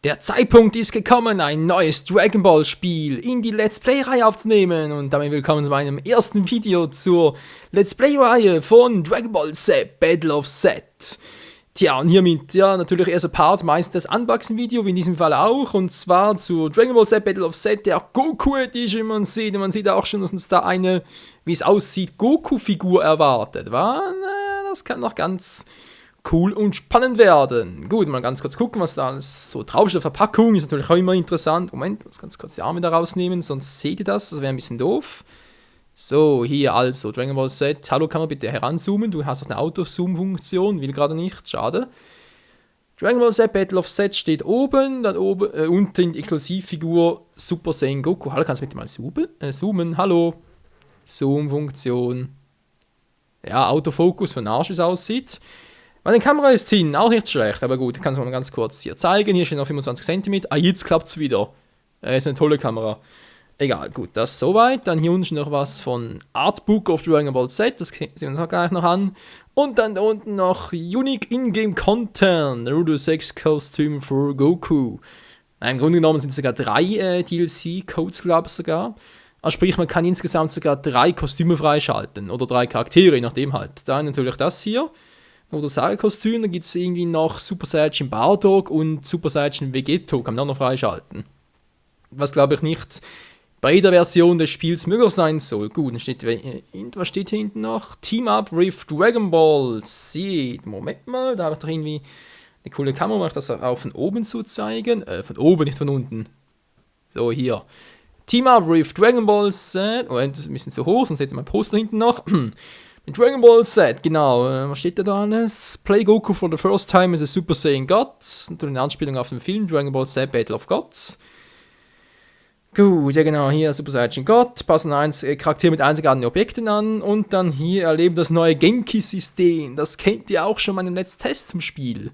Der Zeitpunkt ist gekommen, ein neues Dragon Ball Spiel in die Let's Play-Reihe aufzunehmen und damit willkommen zu meinem ersten Video zur Let's Play-Reihe von Dragon Ball Z, Battle of Z. Tja, und hiermit, ja, natürlich erster Part, meistens das Unboxing-Video, wie in diesem Fall auch, und zwar zu Dragon Ball Z, Battle of Z, der Goku Edition, man sieht auch schon, dass uns da eine, wie es aussieht, Goku-Figur erwartet, war? Das kann noch ganz cool und spannend werden. Gut, mal ganz kurz gucken, was da alles so drauf ist. Die Verpackung ist natürlich auch immer interessant. Moment, ich muss ganz kurz die Arme da rausnehmen, sonst seht ihr das. Das wäre ein bisschen doof. So, hier also, Dragon Ball Z. Hallo, kann man bitte heranzoomen? Du hast doch eine Auto-Zoom-Funktion. Will gerade nicht, schade. Dragon Ball Z, Battle of Z steht oben. Dann oben, unten die Exklusivfigur Super Saiyan Goku. Hallo, kannst du bitte mal zoomen? Hallo. Zoom-Funktion. Ja, Autofokus von Arsch, wie es aussieht. Meine Kamera ist hin, auch nicht schlecht, aber gut, ich kann es mal ganz kurz hier zeigen. Hier steht noch 25 cm. Ah, jetzt klappt es wieder. Ist eine tolle Kamera. Egal, gut, das soweit. Dann hier unten noch was von Artbook of Dragon Ball Z, das sehen wir uns auch gleich noch an. Und dann da unten noch Unique In-Game Content, Naruto 6 Costume for Goku. Im Grunde genommen sind es sogar 3 DLC-Codes, glaube ich sogar. Also sprich, man kann insgesamt sogar 3 Kostüme freischalten oder 3 Charaktere, je nachdem halt. Dann natürlich das hier. Oder Saga-Kostüm, dann gibt es irgendwie noch Super Saiyan Bardock und Super Saiyan Vegeto, kann man auch noch freischalten. Was glaube ich nicht bei der Version des Spiels möglich sein soll. Gut, dann steht, was steht hier hinten noch? Team Up with Dragon Ball Z. Moment mal, da habe ich doch irgendwie eine coole Kamera, um euch das auch von oben zu zeigen. Von oben, nicht von unten. So, hier. Team Up with Dragon Ball Z. Moment, das ist ein bisschen zu hoch, sonst seht ihr mein Poster hinten noch. Dragon Ball Z, genau, was steht da alles? Play Goku for the first time as a Super Saiyan God. Natürlich eine Anspielung auf den Film Dragon Ball Z Battle of Gods. Gut, ja genau, hier Super Saiyan God, passen Charaktere mit einzigartigen Objekten an und dann hier erleben das neue Genki-System. Das kennt ihr auch schon meinen letzten Test zum Spiel.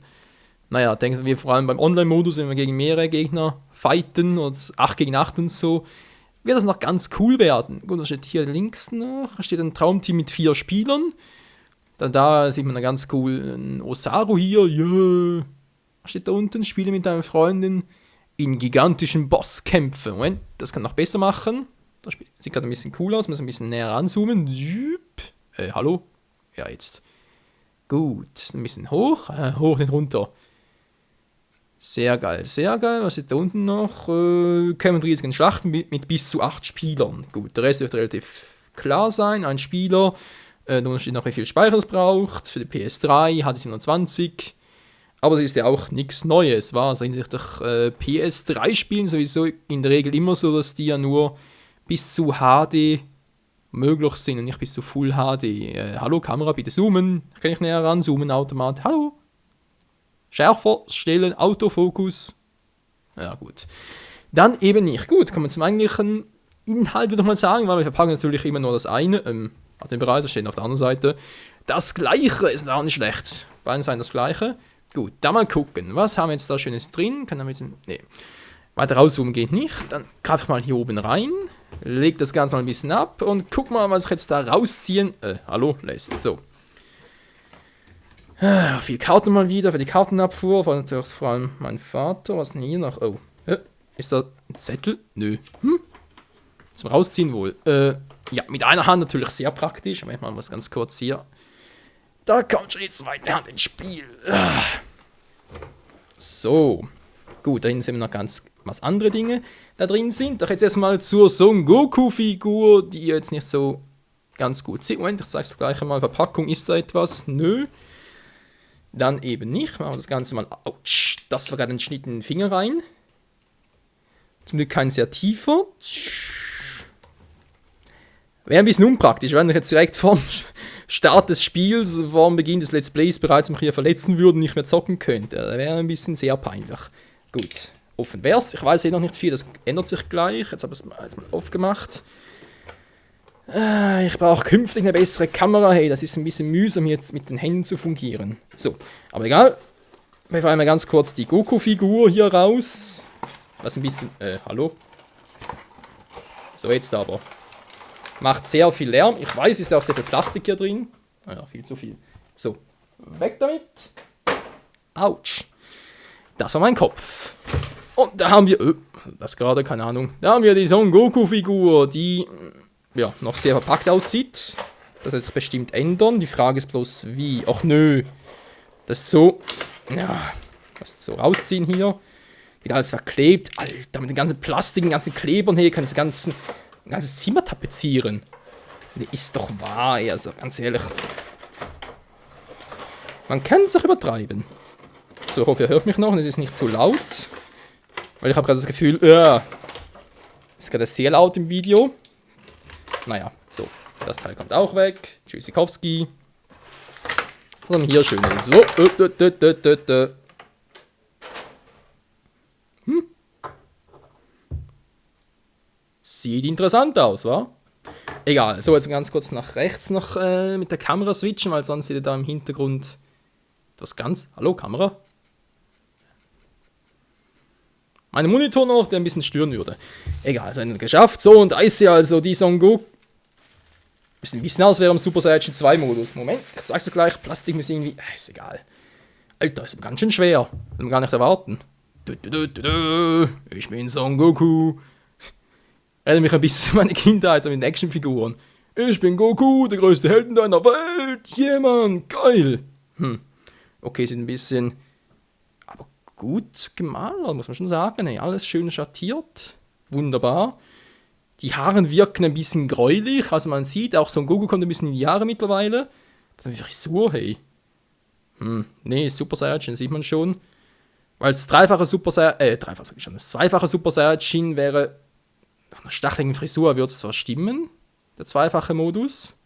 Naja, denken wir vor allem beim Online-Modus, wenn wir gegen mehrere Gegner fighten und 8 gegen 8 und so, wird das noch ganz cool werden. Gut, da steht hier links noch, da steht ein Traumteam mit 4 Spielern. Dann da sieht man einen ganz coolen Osaru hier, yeah. Was steht da unten? Spiele mit deiner Freundin in gigantischen Bosskämpfen. Moment, das kann noch besser machen. Das sieht gerade ein bisschen cool aus, muss ein bisschen näher ranzoomen. Hallo? Ja, jetzt. Gut, ein bisschen hoch, hoch, nicht runter. Sehr geil, sehr geil. Was steht da unten noch? Kämpfen riesigen Schlachten mit bis zu 8 Spielern. Gut, der Rest wird relativ klar sein. Ein Spieler. Da steht noch, wie viel Speicher es braucht. Für die PS3 hat es 27. Aber es ist ja auch nichts Neues, war also hinsichtlich PS3-Spielen sowieso in der Regel immer so, dass die ja nur bis zu HD möglich sind und nicht bis zu Full HD. Hallo, Kamera, bitte zoomen. Kann ich näher ran? Zoomen, Automat. Hallo. Schärfer stellen, Autofokus. Ja, gut. Dann eben nicht. Gut, kann man zum eigentlichen Inhalt wieder mal sagen, weil wir verpacken natürlich immer nur das eine. Auf dem Bereich, das steht auf der anderen Seite. Das Gleiche ist auch nicht schlecht. Beide seien das Gleiche. Gut, dann mal gucken. Was haben wir jetzt da Schönes drin? Kann damit. Nee. Weiter rauszoomen geht nicht. Dann greife ich mal hier oben rein. Leg das Ganze mal ein bisschen ab und guck mal, was ich jetzt da rausziehen. Hallo, lässt. So. Viel Karten mal wieder für die Kartenabfuhr, vor allem mein Vater. Was denn hier noch? Oh, ist da ein Zettel? Nö. Zum Rausziehen wohl. Ja, mit einer Hand natürlich sehr praktisch. Moment mal, muss ganz kurz hier. Da kommt schon die zweite Hand ins Spiel. So. Gut, da hinten sehen wir noch ganz was andere Dinge da drin sind. Doch jetzt erstmal zur Son Goku-Figur, die ihr jetzt nicht so ganz gut seht. Moment, ich zeige es gleich einmal. Verpackung, ist da etwas? Nö. Dann eben nicht. Machen wir das Ganze mal. Autsch, das war gerade ein Schnitt in den Finger rein. Zum Glück kein sehr tiefer. Wäre ein bisschen unpraktisch, wenn ich jetzt direkt vorm Start des Spiels, vor dem Beginn des Let's Plays bereits mich hier verletzen würde und nicht mehr zocken könnte. Das wäre ein bisschen sehr peinlich. Gut, offen wär's. Ich weiß noch nicht viel, das ändert sich gleich. Jetzt habe ich es mal aufgemacht. Ich brauche künftig eine bessere Kamera. Hey, das ist ein bisschen mühsam, jetzt mit den Händen zu fungieren. So, aber egal. Wir fahren mal ganz kurz die Goku-Figur hier raus. Was ein bisschen. Hallo? So, jetzt aber. Macht sehr viel Lärm. Ich weiß, ist auch sehr viel Plastik hier drin. Naja, viel zu viel. So, weg damit. Autsch. Das war mein Kopf. Und da haben wir, das gerade, keine Ahnung, da haben wir die Son Goku-Figur, die, ja, noch sehr verpackt aussieht. Das wird sich bestimmt ändern. Die Frage ist bloß, wie. Ach nö. Das ist so, ja, das so rausziehen hier. Wieder alles verklebt. Alter, mit den ganzen Plastik, den ganzen Klebern hier, kann das ein ganzes Zimmer tapezieren. Das ist doch wahr, also ganz ehrlich. Man kann es doch übertreiben. So, ich hoffe, ihr hört mich noch und es ist nicht zu laut. Weil ich habe gerade das Gefühl, es ist gerade sehr laut im Video. Naja, so. Das Teil kommt auch weg. Tschüssikowski. Was haben wir hier Schönes? So. Sieht interessant aus, wa? Egal. So, jetzt ganz kurz nach rechts noch mit der Kamera switchen, weil sonst seht ihr da im Hintergrund das ganz... Hallo, Kamera? Mein Monitor noch, der ein bisschen stören würde. Egal, also geschafft. So, und da ist sie also, die Son Goku. Sieht ein bisschen aus, wäre im Super Saiyan 2 Modus. Moment, ich zeig's dir gleich. Plastik ist irgendwie... ist egal. Alter, ist aber ganz schön schwer. Will man gar nicht erwarten. Ich bin Son Goku. Erinnert mich ein bisschen an meine Kindheit mit den Actionfiguren. Ich bin Goku, der größte Held in deiner Welt. Jemand, geil. Okay, sind ein bisschen... Aber gut gemalt, muss man schon sagen. Ey, alles schön schattiert. Wunderbar. Die Haare wirken ein bisschen gräulich. Also man sieht, auch Son Goku kommt ein bisschen in die Haare mittlerweile. Das ist eine Frisur, hey. Nee, Super Saiyajin sieht man schon. Weil das dreifache Super Saiyajin... das zweifache Super Saiyajin wäre... Auf einer stacheligen Frisur würde es zwar stimmen, der zweifache Modus,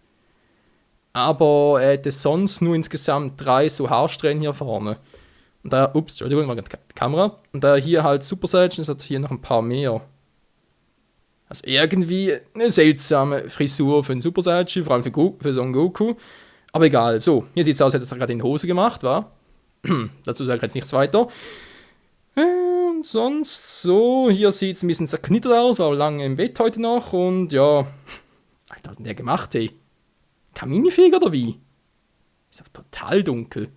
aber er hätte sonst nur insgesamt 3 so Haarsträhnen hier vorne. Und da, Entschuldigung, war gerade die Kamera. Und da hier halt Super Saiyan ist, hat hier noch ein paar mehr. Also irgendwie eine seltsame Frisur für einen Super Saiyan, vor allem für Son Goku. Aber egal, so, hier sieht es aus, als hätte er gerade in die Hose gemacht, wa? Dazu sage ich jetzt nichts weiter. Und sonst so, hier sieht es ein bisschen zerknittert aus, war lange im Bett heute noch und ja. Was hat denn der gemacht, ey? Kaminfeger oder wie? Ist doch total dunkel.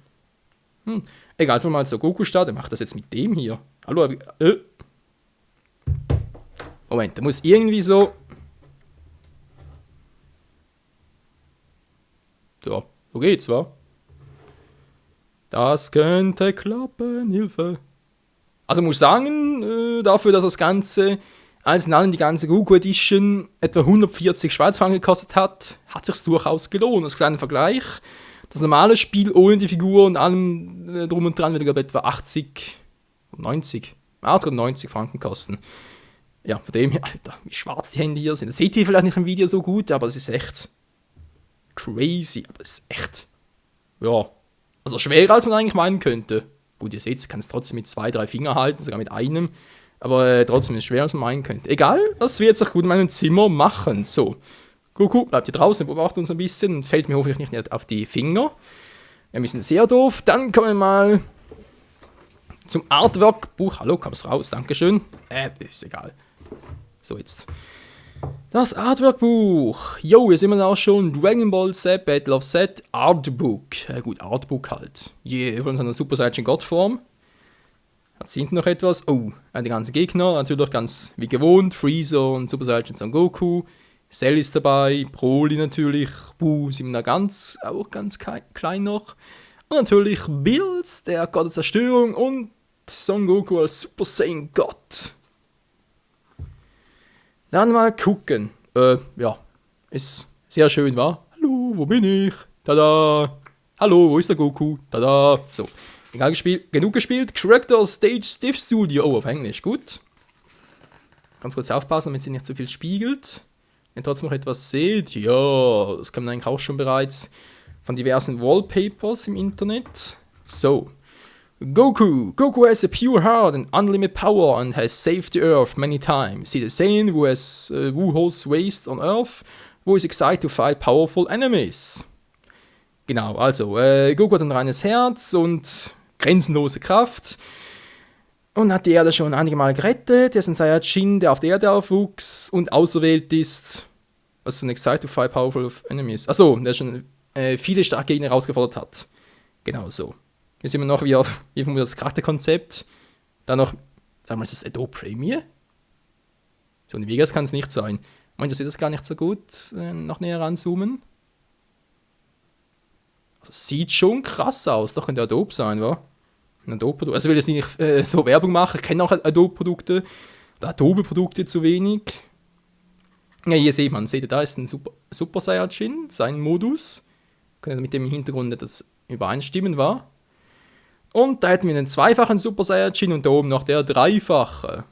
Egal, wenn man mal so Goku startet, macht das jetzt mit dem hier. Hallo, Moment, da muss irgendwie so. So, wo geht's, wa? Das könnte klappen, Hilfe. Also muss ich sagen, dafür, dass das Ganze, alles in allem die ganze Goku Edition etwa 140 Schwarzfranken gekostet hat, hat sich durchaus gelohnt. Als kleiner Vergleich, das normale Spiel ohne die Figur und allem drum und dran würde etwa 80, 90, 90 Franken kosten. Ja, von dem her, Alter, wie schwarz die Hände hier sind. Das seht ihr vielleicht nicht im Video so gut, aber das ist echt crazy. Aber das ist echt, ja, also schwerer als man eigentlich meinen könnte. Gut, ihr seht, ich kann es trotzdem mit 2, 3 Fingern halten, sogar mit einem. Aber trotzdem ist es schwerer, als man meinen könnte. Egal, das wird sich gut in meinem Zimmer machen. So, Goku bleibt hier draußen, beobachtet uns ein bisschen und fällt mir hoffentlich nicht auf die Finger. Wir ein bisschen sehr doof. Dann kommen wir mal zum Artwork-Buch. Hallo, kommst raus, dankeschön. Ist egal. So, jetzt. Das Artwork-Buch. Jo, hier sehen wir auch schon Dragon Ball Z, Battle of Z, Artbook. Gut, Artbook halt. Von seiner Super Saiyan God-Form. Hat sie hinten noch etwas? Oh, die ganzen Gegner. Natürlich ganz wie gewohnt. Freezer und Super Saiyan Son Goku. Cell ist dabei. Broly natürlich. Buu sind wir auch ganz klein noch. Und natürlich Bills, der Gott der Zerstörung. Und Son Goku als Super Saiyan Gott. Dann mal gucken. Ja, ist sehr schön, wa? Hallo, wo bin ich? Tada! Hallo, wo ist der Goku? Tada! So, genug gespielt. Character Stage Stiff Studio. Oh, auf Englisch, gut. Ganz kurz aufpassen, damit sie nicht zu viel spiegelt. Wenn ihr trotzdem noch etwas seht. Ja, das kann man eigentlich auch schon bereits von diversen Wallpapers im Internet. So. Goku has a pure heart and unlimited power and has saved the Earth many times. He's a Saiyan who holds waste on Earth, who is excited to fight powerful enemies. Genau, also, Goku hat ein reines Herz und grenzenlose Kraft und hat die Erde schon einige Mal gerettet. Er ist ein Saiyajin, der auf der Erde aufwuchs und auserwählt ist. Was so ein excited to fight powerful enemies. Achso, der schon viele starke Gegner herausgefordert hat. Genau so. Hier sehen wir noch, wie das Charakterkonzept. Dann noch Sag mal, ist das Adobe Premiere? So ein Vegas kann es nicht sein. Meint ihr, sieht das gar nicht so gut noch näher ranzoomen? Also, sieht schon krass aus. Doch könnte Adobe sein, wa? Ein Adobe-Produkt. Also, ich will jetzt nicht so Werbung machen. Ich kenne auch Adobe-Produkte. Oder Adobe-Produkte zu wenig. Ja, hier seht man, da ist ein Super Saiyajin, sein Modus. Können mit dem Hintergrund etwas übereinstimmen, war. Und da hätten wir einen zweifachen Super Saiyajin und da oben noch der dreifache.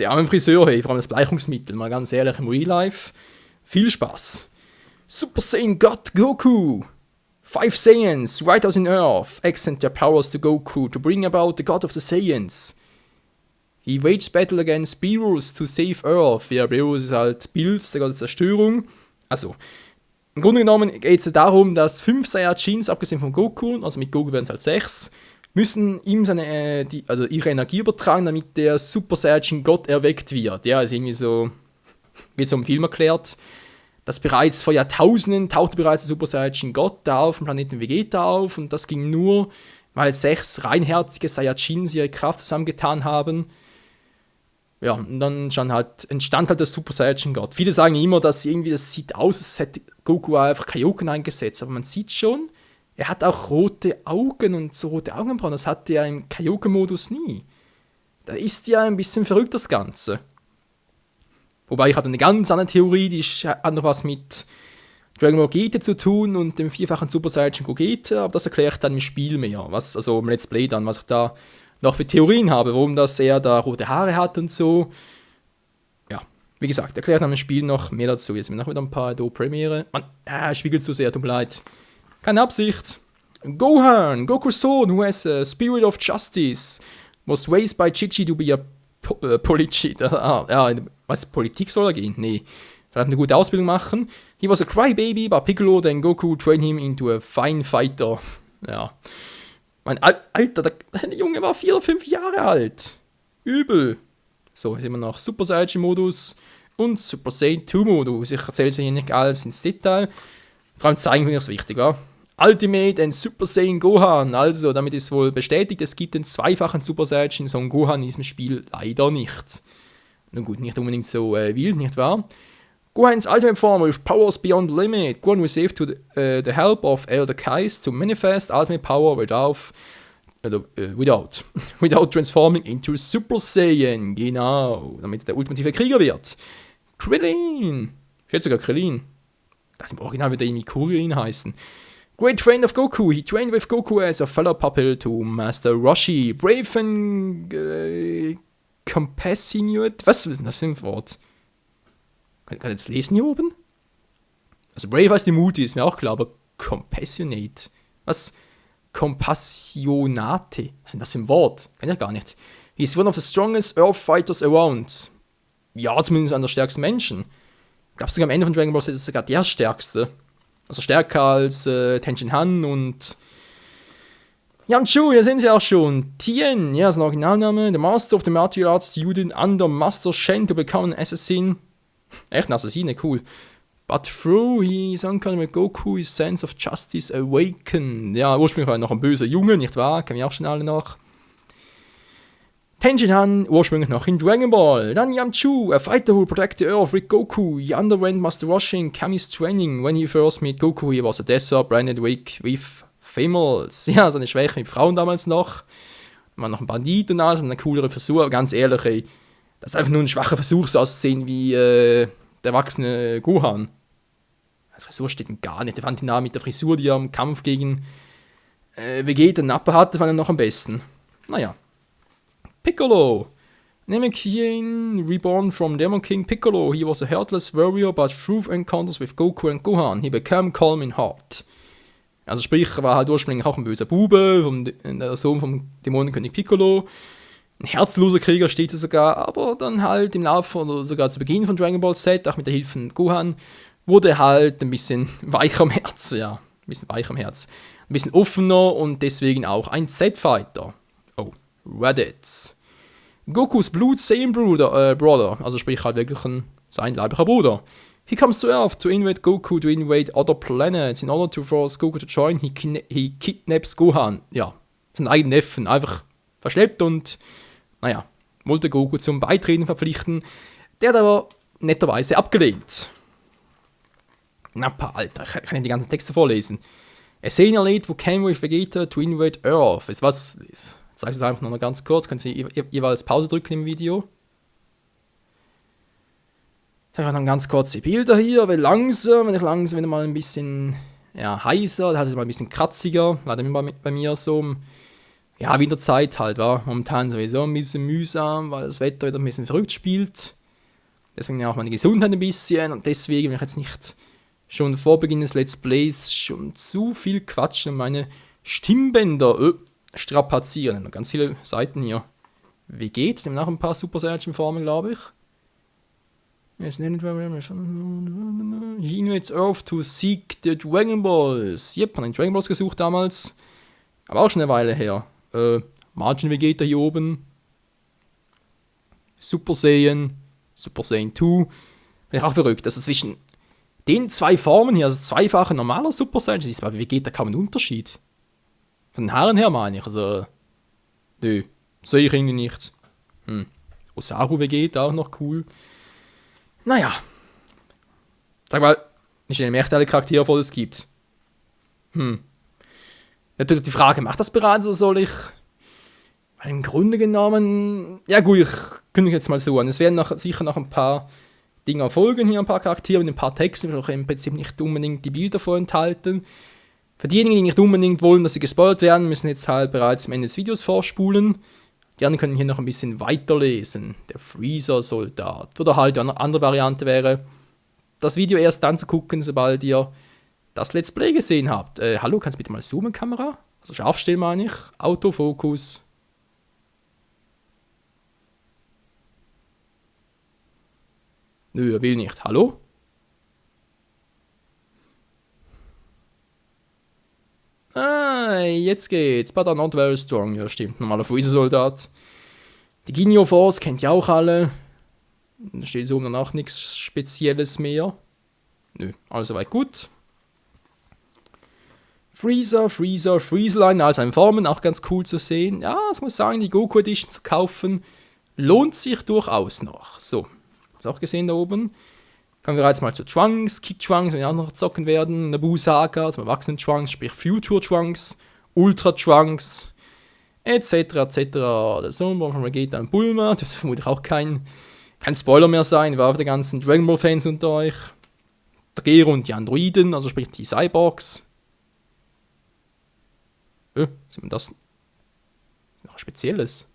Der arme Friseur, hey, vor allem das Bleichungsmittel, mal ganz ehrlich, im Real Life. Viel Spaß. Super Saiyan God Goku. 5 Saiyans, right out in Earth, extend their powers to Goku to bring about the God of the Saiyans. He wages battle against Beerus to save Earth. Ja, Beerus ist halt Bild, der Gott der Zerstörung. Also, im Grunde genommen geht es darum, dass 5 Saiyajins, abgesehen von Goku, also mit Goku werden es halt 6, müssen ihm ihre Energie übertragen, damit der Super Saiyajin Gott erweckt wird. Ja, ist irgendwie so, wird so im Film erklärt, dass bereits vor Jahrtausenden tauchte bereits der Super Saiyajin Gott da auf dem Planeten Vegeta auf und das ging nur, weil 6 reinherzige Saiyajins ihre Kraft zusammengetan haben. Ja, und dann entstand halt der Super Saiyajin God. Viele sagen immer, dass irgendwie das sieht aus, als hätte Goku einfach Kaioken eingesetzt, aber man sieht schon, er hat auch rote Augen und so rote Augenbrauen, das hatte er im Kaioken-Modus nie. Da ist ja ein bisschen verrückt das Ganze. Wobei ich habe eine ganz andere Theorie, die hat noch was mit Dragon Ball GT zu tun und dem vierfachen Super Saiyajin Gogeta, aber das erkläre ich dann im Spiel mehr, also im Let's Play dann, was ich da noch für Theorien habe, warum das er da rote Haare hat und so. Ja, wie gesagt, erkläre ich dann im Spiel noch mehr dazu. Jetzt sind wir noch wieder ein paar Adobe Premiere. Man, spiegelt zu sehr, tut mir leid. Keine Absicht. Gohan, Goku's Sohn, who has a spirit of justice, was raised by Chichi to be a was, Politik soll er gehen? Nee. Vielleicht eine gute Ausbildung machen. He was a crybaby, but Piccolo, then Goku trained him into a fine fighter. Ja. Mein Alter, der Junge war 4 oder 5 Jahre alt. Übel. So, jetzt immer noch Super Saiyajin-Modus und Super Saiyan 2-Modus. Ich erzähle es hier nicht alles ins Detail. Vor allem zeigen finde ich es wichtig, ja. Ultimate and Super Saiyan Gohan. Also, damit ist wohl bestätigt, es gibt den zweifachen Super Saiyajin Son Gohan in diesem Spiel leider nicht. Nun gut, nicht unbedingt so wild, nicht wahr? Gohan's ultimate form with powers beyond limit. Gohan received the help of Elder Kais to manifest ultimate power without transforming into Super Saiyan. Genau, damit er der ultimative Krieger wird. Krillin. Ich hätte sogar Krillin. Das im Original wird er irgendwie Kuririn heißen. Great friend of Goku. He trained with Goku as a fellow pupil to Master Roshi. Brave and compassionate. Was ist denn das für ein Wort? Kann ich jetzt lesen hier oben? Also Brave heißt die Mutti, ist mir auch klar, aber Compassionate. Was? Compassionate. Was ist denn das für ein Wort? Kann ich gar nicht. He's one of the strongest Earth Fighters around. Ja, zumindest einer der stärksten Menschen. Ich glaube sogar am Ende von Dragon Ball Z ist er sogar der stärkste. Also stärker als Tenshin Han und Yanchu, hier sind sie auch schon. Tien, ja, ist ein Originalname. The Master of the Martial Arts Student under Master Shen to become an Assassin. Echt ein Assassine, cool. But through his encounter with Goku, his sense of justice awakened. Ja, ursprünglich war er noch ein böser Junge, nicht wahr? Kennen wir auch schon alle noch. Tenshin Han, ursprünglich noch in Dragon Ball. Dann Yamchu, a fighter who protected the Earth with Goku. He underwent Master Roshi in Kami's training. When he first met Goku, he was a desert, branded weak with females. Ja, so eine Schwäche mit Frauen damals noch. War noch ein Bandit und alles, eine coolere Versuch. Aber ganz ehrlich, ey, das ist einfach nur ein schwacher Versuch, so auszusehen wie der erwachsene Gohan. Die Frisur steht ihm gar nicht. Der fand ihn nah mit der Frisur, die er im Kampf gegen Vegeta und Nappa hatte, fand er noch am besten. Naja. Piccolo. Namekian, reborn from Demon King Piccolo. He was a heartless warrior, but through encounters with Goku and Gohan, he became calm in heart. Also sprich, er war halt ursprünglich auch ein böser Bube, der Sohn vom Dämonenkönig Piccolo. Ein herzloser Krieger steht er sogar, aber dann halt im Laufe oder sogar zu Beginn von Dragon Ball Z, auch mit der Hilfe von Gohan, wurde er halt ein bisschen weicher am Herz, ja, ein bisschen weicher am Herz. Ein bisschen offener und deswegen auch ein Z-Fighter. Oh, Raditz. Gokus Blood Saiyan Brother, also sprich halt wirklich sein leiblicher Bruder. He comes to Earth to invade Goku, to invade other planets. In order to force Goku to join, he kidnaps Gohan. Ja, seinen eigenen Neffen, einfach verschleppt und, naja, wollte Goku zum Beitreten verpflichten. Der hat aber netterweise abgelehnt. Nappa, Alter, ich kann ja die ganzen Texte vorlesen. A scene late wo came with Vegeta to invade Earth. Ist was? Ich zeige es einfach noch ganz kurz. Können Sie jeweils Pause drücken im Video. Ich zeige dann ganz kurz die Bilder hier. Wenn ich wenn mal ein bisschen heißer, halt mal ein bisschen kratziger. Leider bei mir so. Ja, Winterzeit halt, war momentan sowieso ein bisschen mühsam, weil das Wetter wieder ein bisschen verrückt spielt. Deswegen ja auch meine Gesundheit ein bisschen und deswegen will ich jetzt nicht schon vor Beginn des Let's Plays schon zu viel quatschen und meine Stimmbänder strapazieren. Ganz viele Seiten hier. Wie geht's? Wir haben noch ein paar Super Saiyan-Formen, glaube ich. He invades Earth to seek the Dragon Balls. Yep, habe den Dragon Balls gesucht damals. Aber auch schon eine Weile her. Margin Vegeta hier oben. Super Saiyan 2. Bin ich auch verrückt. Also zwischen den zwei Formen hier, also zweifacher normaler Super Saiyan, das ist bei Vegeta kaum ein Unterschied. Von den Haaren her meine ich. Also, nö, sehe ich irgendwie nicht. Osaru Vegeta auch noch cool. Naja. Sag mal, nicht eine Mehrteile Charaktere voll es gibt. Natürlich die Frage, macht das bereits oder soll ich? Weil im Grunde genommen, ja gut, ich kündige jetzt mal so an. Es werden sicher noch ein paar Dinge folgen hier, ein paar Charaktere und ein paar Texte, die auch im Prinzip nicht unbedingt die Bilder vorenthalten. Für diejenigen, die nicht unbedingt wollen, dass sie gespoilert werden, müssen jetzt halt bereits am Ende des Videos vorspulen. Die anderen können hier noch ein bisschen weiterlesen. Der Freezer-Soldat. Oder halt eine andere Variante wäre, das Video erst dann zu gucken, sobald ihr das Let's Play gesehen habt. Hallo, kannst du bitte mal zoomen, Kamera? Also scharf stellen meine ich. Autofokus. Nö, er will nicht. Hallo? Jetzt geht's. But I'm not very strong. Ja, stimmt. Normaler Freezer-Soldat. Die Ginyu Force kennt ihr auch alle. Da steht so oben danach nichts Spezielles mehr. Nö, alles soweit gut. Freezeline, all seine Formen, auch ganz cool zu sehen. Ja, ich muss sagen, die Goku Edition zu kaufen, lohnt sich durchaus noch. So, habt ihr auch gesehen da oben. Kommen wir jetzt mal zu Trunks, Kid Trunks, wenn wir auch noch zocken werden. Naboo Saga, zum Erwachsenen Trunks, sprich Future Trunks, Ultra Trunks, etc. Der Sohn von Vegeta und Bulma, das wird vermutlich auch kein Spoiler mehr sein, war für die ganzen Dragon Ball Fans unter euch. Der Gero und die Androiden, also sprich die Cyborgs. Sieht man das? Noch Spezielles?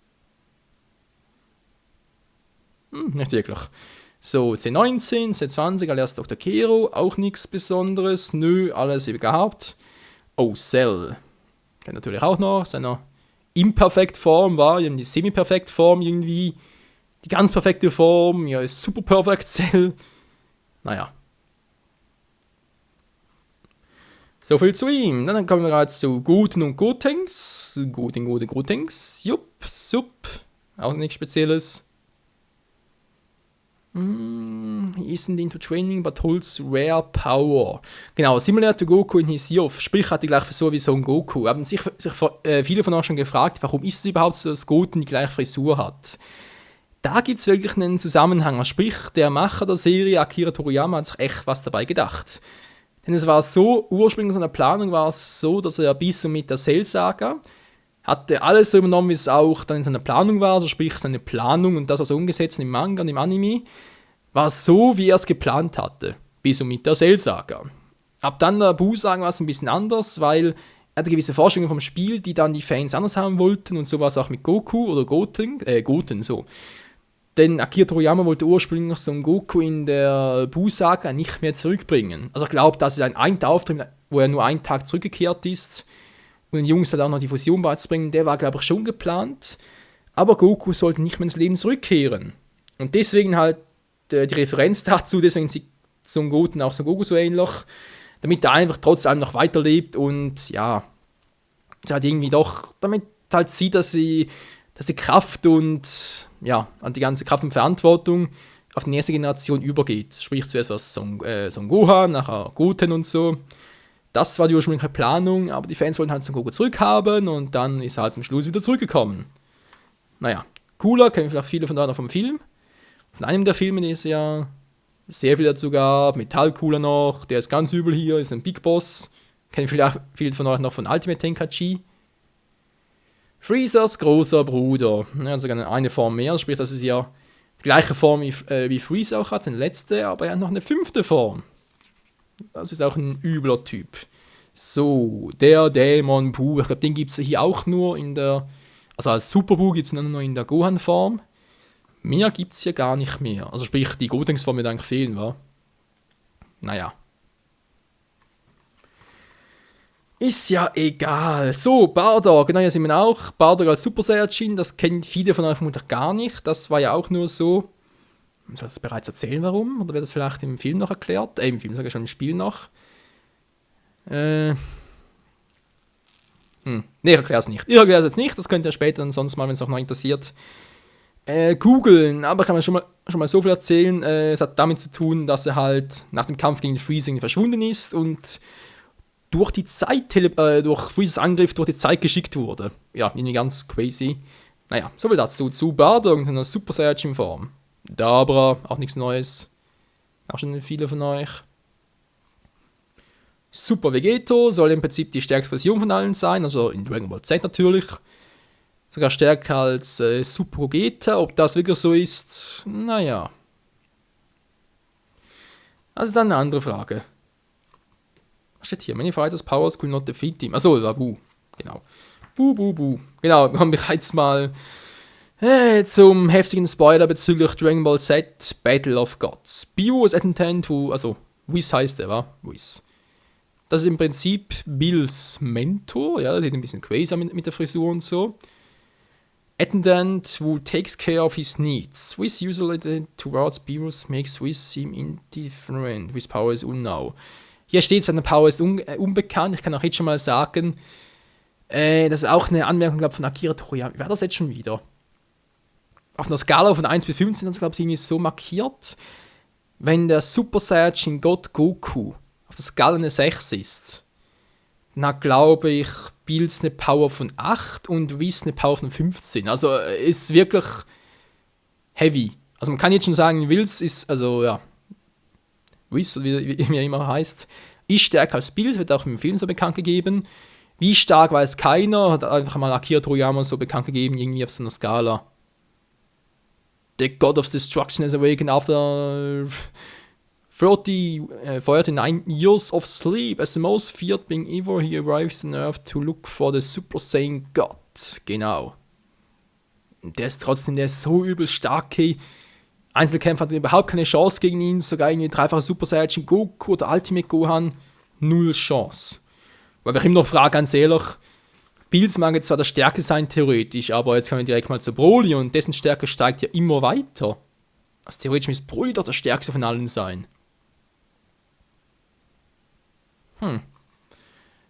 Nicht wirklich. So, C19, C20, alias Dr. Kero, auch nichts Besonderes. Nö, alles wie gehabt. Oh, Cell. Kennt natürlich auch noch. Seiner Imperfekt-Form war, die Semi-Perfekt-Form irgendwie. Die ganz perfekte Form, ja, ist Super Perfect Cell. Naja. So viel zu ihm. Dann kommen wir jetzt zu Guten und Gotenks. Gotenks. Jupp, sup. Auch nichts Spezielles. He isn't into training, but holds rare power. Genau, similar to Goku in his youth. Sprich, hat die gleiche Frisur wie Son Goku. Haben sich viele von euch schon gefragt, warum ist es überhaupt so, dass Goten die gleiche Frisur hat? Da gibt es wirklich einen Zusammenhang. Sprich, der Macher der Serie, Akira Toriyama, hat sich echt was dabei gedacht. Denn es war so, ursprünglich in seiner Planung war es so, dass er bis und mit der Cell-Saga hatte alles so übernommen, wie es auch dann in seiner Planung war, also sprich seine Planung und das, was er umgesetzt im Manga und im Anime, war so, wie er es geplant hatte, bis und mit der Cell-Saga. Ab dann der Buu-Saga war es ein bisschen anders, weil er hatte gewisse Vorstellungen vom Spiel, die dann die Fans anders haben wollten und so war es auch mit Goku oder Goten, so. Denn Akira Toriyama wollte ursprünglich Son Goku in der Buu-Saga nicht mehr zurückbringen. Also er glaubt, dass es ein Auftritt, wo er nur einen Tag zurückgekehrt ist, und den Jungs halt auch noch die Fusion beizubringen, der war, glaube ich, schon geplant. Aber Goku sollte nicht mehr ins Leben zurückkehren. Und deswegen halt die Referenz dazu, deswegen sieht Son Goten auch Son Goku so ähnlich, damit er einfach trotz allem noch weiterlebt und ja, sie halt irgendwie doch, damit halt sieht, dass sie Kraft und ja, an die ganze Kraft und Verantwortung auf die nächste Generation übergeht. Sprich zuerst was Son Gohan, nachher Goten und so. Das war die ursprüngliche Planung, aber die Fans wollten halt Son Goku zurückhaben und dann ist er halt zum Schluss wieder zurückgekommen. Naja, Cooler kennen vielleicht viele von euch noch vom Film. Von einem der Filme, die es ja sehr viel dazu gab. Metall Cooler noch, der ist ganz übel hier, ist ein Big Boss. Kennen vielleicht viele von euch noch von Ultimate Tenkaichi. Freezers großer Bruder. Er hat sogar eine Form mehr, sprich, das ist ja die gleiche Form wie Freezer auch hat, seine letzte, aber er hat noch eine 5. Form. Das ist auch ein übler Typ. So, der Dämon Buu, ich glaube, den gibt es hier auch nur in der, also als Super Buu gibt es nur in der Gohan-Form. Mehr gibt es hier gar nicht mehr. Also sprich, die Gotenks-Form wird eigentlich fehlen, wa? Naja. Ist ja egal. So, Bardock, genau, hier sind wir auch. Bardock als Super Saiyajin, das kennen viele von euch vermutlich gar nicht. Das war ja auch nur so. Soll ich das bereits erzählen, warum? Oder wird das vielleicht im Film noch erklärt? Im Film, sage ich schon, im Spiel noch. Ne, ich erkläre es nicht. Ich erkläre es jetzt nicht, das könnt ihr später dann sonst mal, wenn es euch noch interessiert, googeln. Aber kann man schon mal so viel erzählen. Es hat damit zu tun, dass er halt nach dem Kampf gegen Freezing verschwunden ist und durch die Zeit, durch Freezes Angriff durch die Zeit geschickt wurde. Ja, irgendwie ganz crazy. Naja, so viel dazu. Zu Bardock in einer Super Saiyajin Form. Dabra, auch nichts Neues. Auch schon viele von euch. Super Vegeto soll im Prinzip die stärkste Version von allen sein, also in Dragon Ball Z natürlich. Sogar stärker als Super Gogeta. Ob das wirklich so ist, naja. Das ist dann eine andere Frage. Was steht hier? Many fighters powers could not defeat him. Achso, war Bu. Genau. Bu. Genau, wir kommen bereits mal zum heftigen Spoiler bezüglich Dragon Ball Z Battle of Gods. Bio ist Attendant, also Whis heißt er, wa? Whis. Das ist im Prinzip Bills Mentor, ja, der sieht ein bisschen crazy mit der Frisur und so. Attendant who takes care of his needs. Whis usually towards Beerus makes Whis seem indifferent. Whis power is unknown. Hier steht es, seine Power ist unbekannt. Ich kann auch jetzt schon mal sagen, das ist auch eine Anmerkung, glaube ich, von Akira Toriyama. Wie war das jetzt schon wieder? Auf einer Skala von 1 bis 15 ist, glaube ich, irgendwie so markiert, wenn der Super Saiyajin God Goku auf der Skala eine 6 ist, dann hat, glaube ich, Bills eine Power von 8 und Whis eine Power von 15. Also ist wirklich heavy. Also man kann jetzt schon sagen, Whis ist, also ja, Whis, wie er immer heißt, ist stärker als Bills, wird auch im Film so bekannt gegeben. Wie stark weiß keiner, hat einfach mal Akira Toriyama so bekannt gegeben, irgendwie auf so einer Skala. The God of Destruction has awakened after 39 years of sleep. As the most feared being ever, he arrives on Earth to look for the Super Saiyan God. Genau. Und der ist so übel stark. Einzelkämpfer hatten überhaupt keine Chance gegen ihn. Sogar irgendwie dreifacher Super Saiyajin Goku oder Ultimate Gohan. 0 Chance. Weil wir immer noch fragen, ganz ehrlich, Bills mag jetzt zwar der Stärke sein, theoretisch, aber jetzt kommen wir direkt mal zu Broly und dessen Stärke steigt ja immer weiter. Also theoretisch müsste Broly doch der Stärkste von allen sein.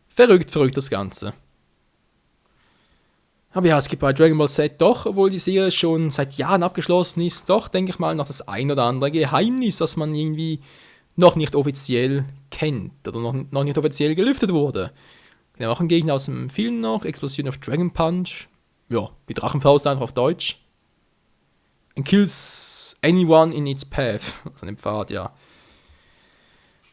Verrückt das Ganze. Aber ja, es gibt bei Dragon Ball Z doch, obwohl die Serie schon seit Jahren abgeschlossen ist, doch, denke ich mal, noch das ein oder andere Geheimnis, das man irgendwie noch nicht offiziell kennt oder noch nicht offiziell gelüftet wurde. Wir haben auch einen Gegner aus dem Film noch, Explosion of Dragon Punch. Ja, die Drachenfaust einfach auf Deutsch. And kills anyone in its path. Also in dem Pfad, ja.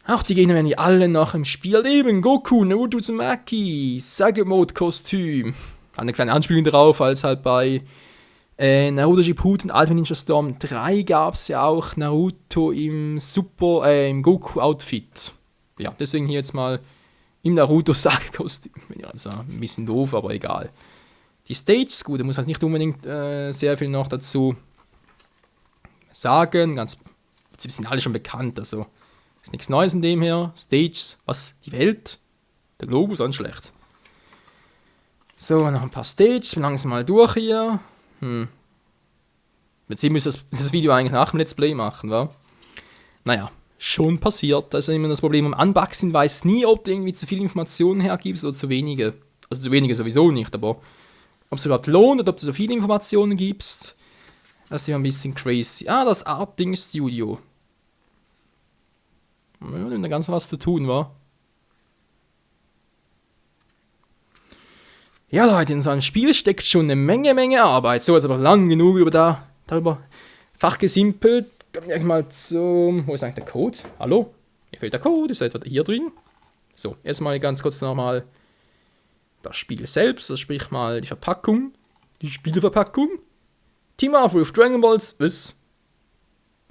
Auch die Gegner werden die alle noch im Spiel leben. Goku, Naruto Uzumaki, Sage-Mode-Kostüm. Eine kleine Anspielung darauf, als halt bei Naruto Shippuden Ultimate Ninja Storm 3 gab es ja auch Naruto im im Goku-Outfit. Ja, deswegen hier jetzt mal im Naruto-Sage-Kostüm. Ja, also ein bisschen doof, aber egal. Die Stages, gut, da muss halt nicht unbedingt sehr viel noch dazu sagen. Sie sind alle schon bekannt, also ist nichts Neues in dem her. Stages, was? Die Welt? Der Globus, ganz schlecht. So, noch ein paar Stages, wir langsam mal durch hier. Jetzt müssen wir das Video eigentlich nach dem Let's Play machen, wa? Naja, schon passiert. Das ist immer das Problem. Am Unboxing weiß nie, ob du irgendwie zu viele Informationen hergibst oder zu wenige. Also zu wenige sowieso nicht, aber ob es überhaupt lohnt oder ob du so viele Informationen gibst, das ist immer ein bisschen crazy. Ah, das Art Ding Studio. Ja, da ganz was zu tun, wa? Ja, Leute, in so einem Spiel steckt schon eine Menge Arbeit. So, jetzt aber lang genug darüber fachgesimpelt. Kommen wir gleich mal zum... Wo ist eigentlich der Code? Hallo? Mir fehlt der Code, ist er etwa hier drin? So, erstmal ganz kurz nochmal das Spiel selbst, also sprich mal die Verpackung, die Spielverpackung. Team Up with Dragon Balls, was?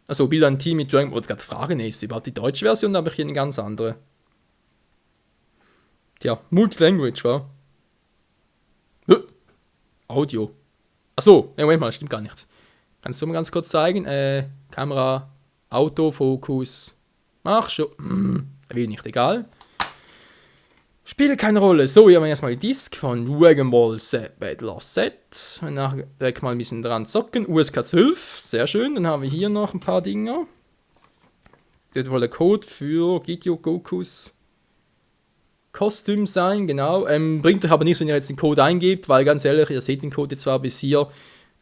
Also, Bilder ein Team mit Dragon Balls. Gerade Frage, ist überhaupt die deutsche Version, da habe ich hier eine ganz andere. Tja, Multilanguage, wa? Audio. Achso, Moment mal, stimmt gar nicht. Kannst du mal ganz kurz zeigen? Kamera, Autofokus. Ach schon. Will nicht, egal. Spielt keine Rolle. So, hier haben wir erstmal die Disc von Dragon Ball Z Battle of Z. Danach direkt mal ein bisschen dran zocken. USK 12, sehr schön. Dann haben wir hier noch ein paar Dinger. Das wird wohl der Code für Gidyo Gokus Kostüm sein, genau. Bringt euch aber nichts, wenn ihr jetzt den Code eingebt, weil ganz ehrlich, ihr seht den Code jetzt zwar bis hier.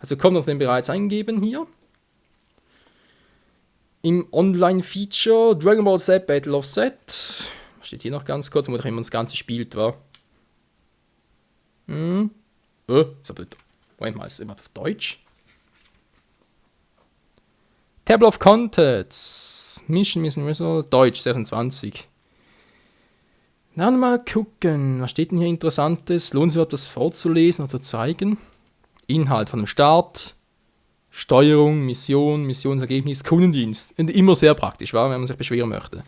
Also kommt auf den bereits eingeben hier. Im Online-Feature Dragon Ball Z Battle of Z. Steht hier noch ganz kurz, wo man das Ganze spielt, war. Ist aber nicht. Moment mal, ist immer auf Deutsch. Table of Contents. Mission Result. Deutsch, 26. Dann mal gucken, was steht denn hier Interessantes? Lohnt sich überhaupt das vorzulesen oder zu zeigen? Inhalt von dem Start, Steuerung, Mission, Missionsergebnis, Kundendienst. Und immer sehr praktisch, wenn man sich beschweren möchte.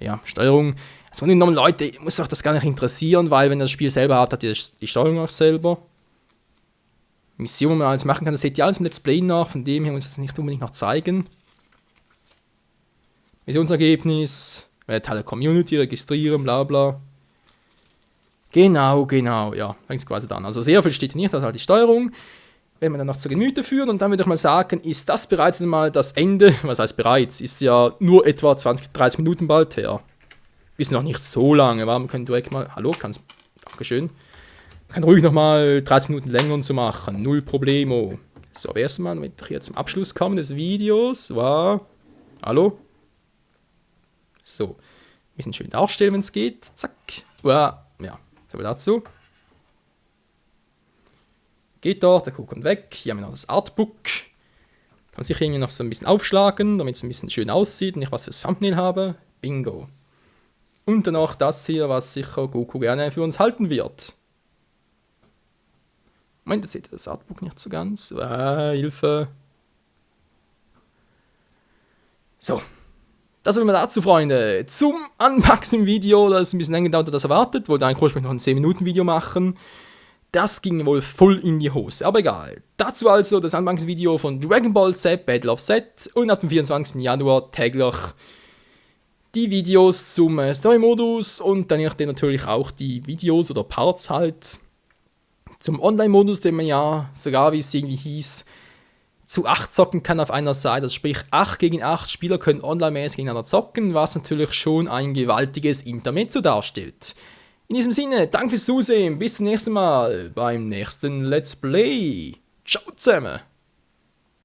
Ja, Steuerung. Also von den normalen Leuten muss euch das gar nicht interessieren, weil wenn ihr das Spiel selber habt, habt ihr die Steuerung auch selber. Mission, die man alles machen kann, das seht ihr alles im Let's Play nach, von dem her muss ich das nicht unbedingt noch zeigen. Missionsergebnis, Teil der Community, registrieren, bla bla. Genau, ja, fängt quasi dann. Also sehr viel steht hier nicht, das ist halt die Steuerung. Wenn man dann noch zu Gemüte führt und dann würde ich mal sagen, ist das bereits einmal das Ende, was heißt bereits, ist ja nur etwa 20-30 Minuten bald her. Ist noch nicht so lange, aber man kann direkt mal, hallo, dankeschön. Man kann ruhig nochmal 30 Minuten länger und so machen, null Problemo. So, aber erstmal, damit ich hier zum Abschluss komme des Videos, war, hallo? So, ein bisschen schön darstellen, wenn es geht, zack, ja, so viel dazu. Geht dort, der Code kommt weg. Hier haben wir noch das Artbook. Kann man sich irgendwie noch so ein bisschen aufschlagen, damit es ein bisschen schön aussieht und ich was fürs Thumbnail habe. Bingo. Und dann auch das hier, was sicher Goku gerne für uns halten wird. Moment, jetzt seht ihr das Artbook nicht so ganz. Hilfe. So. Das waren wir dazu, Freunde. Zum Unboxing-Video, das ist ein bisschen länger gedauert als erwartet. Wollte eigentlich ursprünglich noch ein 10-Minuten-Video machen. Das ging wohl voll in die Hose, aber egal. Dazu also das Unboxing-Video von Dragon Ball Z Battle of Z und ab dem 24. Januar täglich die Videos zum Story-Modus und dann natürlich auch die Videos oder Parts halt zum Online-Modus, den man ja sogar, wie es irgendwie hieß, zu 8 zocken kann auf einer Seite. Also sprich 8 gegen 8 Spieler können online-mäßig gegeneinander zocken, was natürlich schon ein gewaltiges Intermezzo darstellt. In diesem Sinne, danke fürs Zusehen, bis zum nächsten Mal beim nächsten Let's Play. Ciao zusammen!